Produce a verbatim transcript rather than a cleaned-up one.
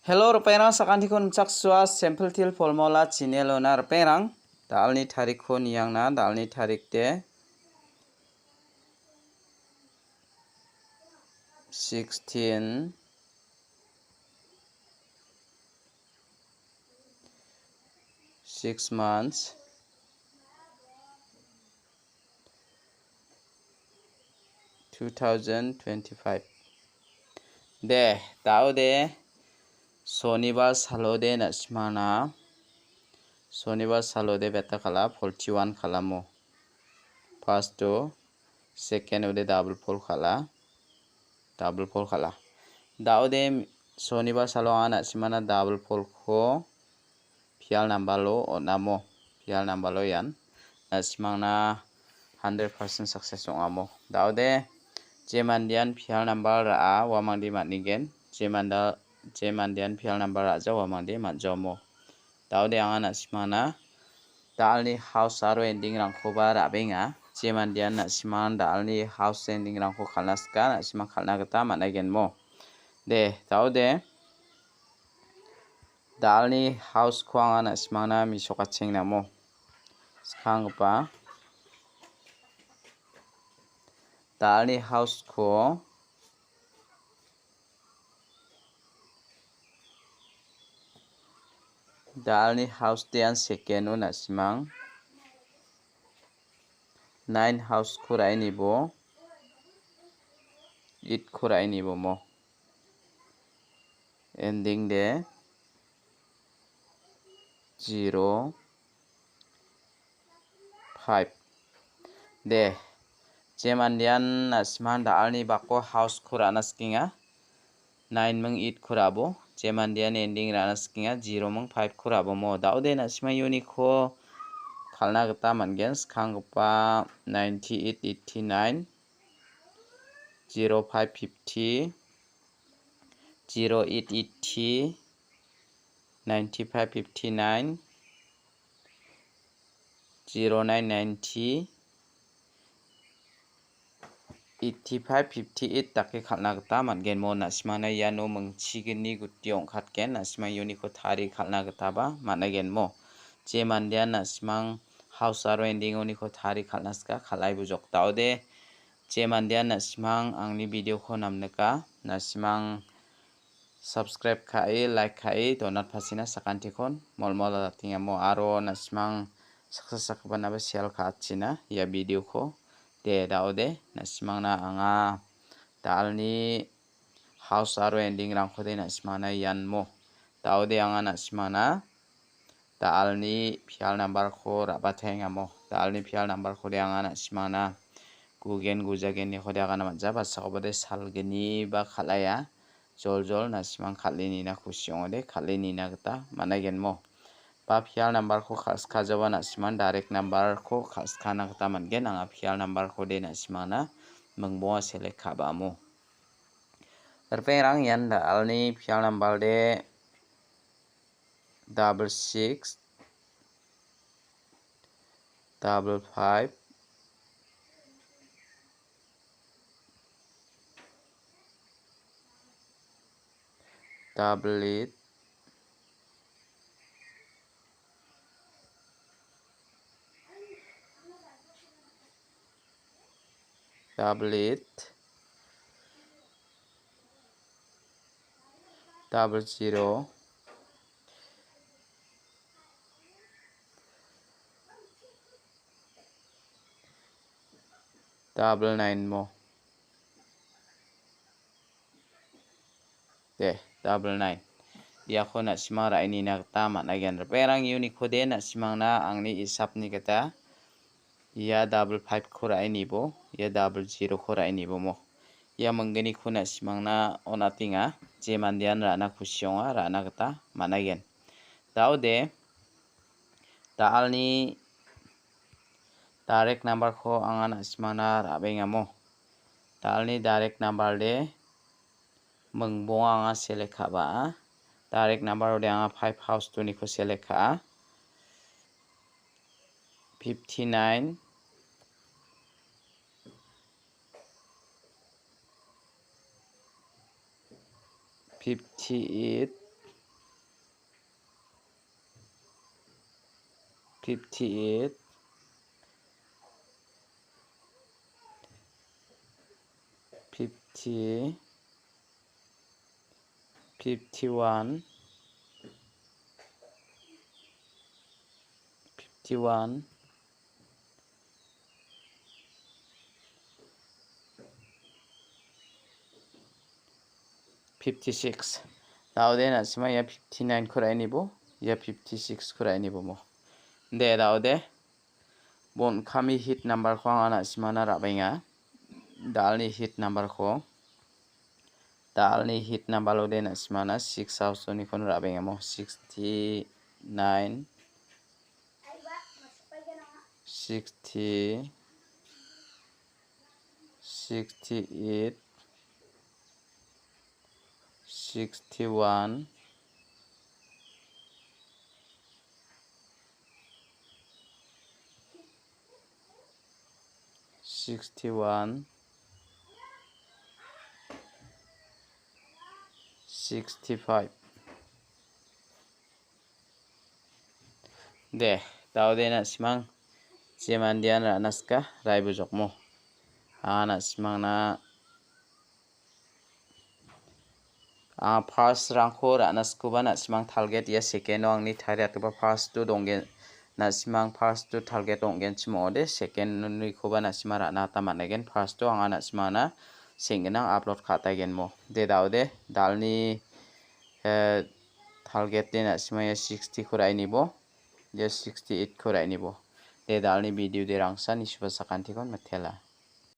Hello, ripengrang, sakantiko nimchaksua, Simple Teer Formula channel-ona ripengrang. Da·alni tarikko niangna, da·alni tarik de sixteen, six months, two thousand twenty-five. De, da·ode, sonibar salode na·simangna. Sonibar salode beta kal·a, forty-one kal·amo. First-o, second-ode double four kal·a. Double four kal·a. Da·ode, sonibar salo anga na·simangna double four-ko pial nambalo on·amo. Pial nambalo ian na·simangna hundred percent success ong·amo. Da·ode je mandean pial nambal ra·a uamangde man·igen. Je manda-, je mandean pial nambal ra·ja uamangde man·jaomo. Da·ode anga na·simangna da·alni house aro ending-rangkoba ra·benga. Je mandean na·simang da·alni house ending-rangko kal·na sika, na·simang kal·na gita man·aigenmo. De, da·ode. Da·alni house-ko anga na·simangna mesokacheng namo. Skanggipa. Da·alni house-ko, da·alni house-dean second-o na·simang. Nine house-ko ra·e nibo. Eight-ko ra·e nibo mo. Ending de zero five. De, je mandean na·simang da·alni bako house-ko ra·na sikenga. Nine ming eight-ko ra·bo. Je mandean ending ra·na sikenga, zero ming five-ko ra·bo mo. Da·ode na·simang uniko kal·na gita man·gen. Skanggipa ninety eight, eighty nine, zero five fifty, zero eight eighty, ninety five fifty nine, zero nine ninety, eighty five fifty eight dake kal·na gita man·gen. Mo na·simangna iano mingchigni guti ong·katgen. Na·simang ianiko tarie kal·na gitaba man·aigen mo. Je mandean na·simang house aro ending-oniko tarie kal·na sika, kal·ai bujok. Da·ode je mandean na·simang angni video-ko namnika, na·simang subscribe ka·e, like ka·e, donat pasina sakantikon molmol datenga mo, aro na·simang saksa sakgipanaba share ka·achina ia video-ko. De, da·ode, na·simangna anga da·alni house aro ending-rangkode na·simangna ian mo. Da·ode anga na·simangna da·alni pial nambarko ra·batenga mo. Da·alni pial nambarkode anga na·simangna gugen gujagenikode agana man·ja, basakobade salgni ba kal·aia. Joljol na·simang kal·e nina kusi ong·ode, kal·e nina gita man·aigen mo. Ba pial nambarko kal·sikajaba na·simang direct nambarko kal·sikana gita man·gen. Anga pial nambarkode na·simangna mingbonga select ka·ba amo. Ripengrang, ian da·alni pial nambarde double six, double five, double eight, double eight, double zero, double nine mo. De, double nine. Iako na·simang ra·e nina gita man·aigen. Ripengrang, iunikode na·simangna angni isapni gita ia double five-ko ra·e nibo, ia double zero-ko ra·e nibo mo. Ia mingginiko na·simangna on·atenga, je mandean ra·na kusi ong·a, ra·na gita man·aigen. Da·ode, da·alni direct number-ko anga na·simangna ra·bengamo. Da·alni direct number de mingbonga anga select ka·ba. Direct number-ode anga five house two-niko select ka·a. Fifty-nine, fifty-eight, fifty-eight, fifty, fifty-one, fifty-one, fifty-six. Da·ode na·sima ia fifty-nine-ko ra·e nibo, ia fifty-six-ko ra·e nibo mo. De, da·ode. Bon kami hit number-ko anga na·simana ra·baenga. Da·alni hit number-ko. Da·alni hit number-ode na·simana six house-onikon ra·baenga mo. Sixty-nine, sixty, sixty-eight, sixty-one, sixty-one, sixty-five. De, da·ode na·simang je mandean ra·na sika, raibojokmo. Anga na·simangna, anga first-rangko ra·na sikoba na·simang target ia second-o angni tariatgipa first-o donggen, na·simang first-o target ong·genchim ong·ode, second-onikoba na·sima ra·na gita man·aigen. First-o anga na·simana seng·ginang upload ka·ataigenmo. De, da·ode, da·alni eh, target-de na·sima ia sixty-ko ra·e nibo, ia sixty-eight-ko ra·e nibo. De, da·alni video-de rangsan isuba sakantikon mitela.